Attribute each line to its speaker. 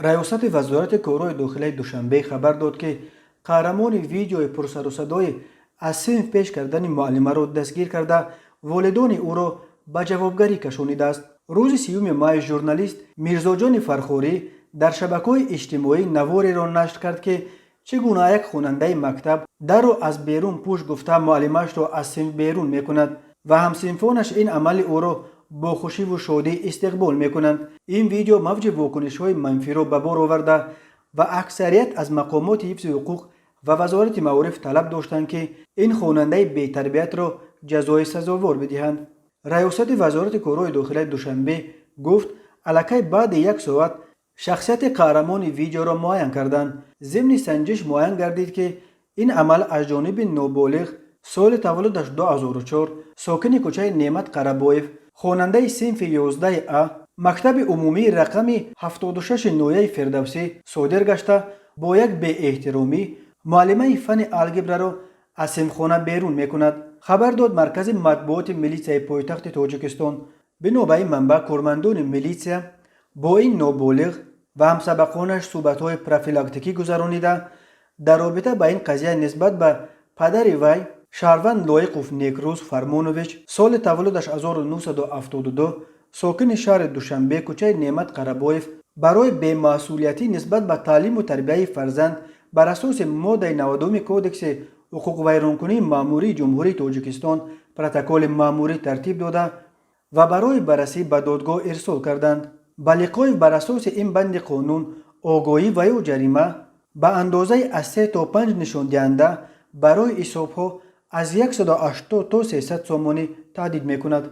Speaker 1: Раёсати Вазорати корҳои дохилаи Душанбе хабар дод, ки қаҳрамони видеои пурсарусадои аз синф пеш кардани муаллимаро дастгир карда, волидони ӯро ба ҷавобгарӣ кашонидааст. Рӯзи 30-уми май журналист Мирзоҷони Фархорӣ дар шабакаҳои иҷтимоӣ навореро нашр кард, ки чӣ гуна як хонандаи мактаб дарро аз берун пӯш гуфта, муаллимашро аз синф берун мекунад ва ҳамсинфонаш ин амали ӯро бо хушиву шодӣ истиқбол мекунанд. Ин видео мавҷи вокунишҳои манфиро ба бор оварда ва аксарият аз мақомоти ҳифзи ҳуқуқ ва Вазорати маориф талаб доштанд, ки ин хонандаи бетарбиятро ҷазои сазовор бидиҳанд. Раёсати Вазорати корҳои дохилаи Душанбе гуфт, аллакай баъди як соат шахсияти қаҳрамони видеоро муайян карданд. Зимни санҷиш муайян гардид, ки ин амал аз ҷониби ноболиғ, соли таваллудаш 2004, сокини кӯчаи Неъмат Қарабоев, хонандаи синфи 11 А мактаби умумии рақами 76 ноҳияи Фирдавсӣ содир гашта, бо як беэҳтиромӣ муаллимаи фанни алгебраро аз синфхона берун мекунад, хабар дод маркази матбуоти милитсияи пойтахти Тоҷикистон. Бино ба ин манбаъ, кормандони милитсия бо ин ноболиғ ва ҳамсабақонаш суҳбатҳои профилактикӣ гузаронида, дар робита ба ин қазия нисбат ба падари вай, шаҳрванд Лоиқов Некрӯз Фармонович, соли таваллудаш 1972, сокини шаҳри Душанбе, кӯчаи Неъмат Қарабоев, барои бемасъулиятӣ нисбат ба таълиму тарбияи фарзанд бар асоси моддаи 90-уми Кодекси ҳуқуқвайронкунии маъмурии Ҷумҳурии Тоҷикистон протоколи маъмурӣ тартиб дода ва барои баррасӣ ба додгоҳ ирсол карданд. Балиқоев бар асоси ин банди қонун огоҳӣ ва ё ҷарима ба андозаи аз се то панҷ нишондиҳанда барои ҳисобҳо аз 180 то 300 сомонӣ таҳдид мекунад.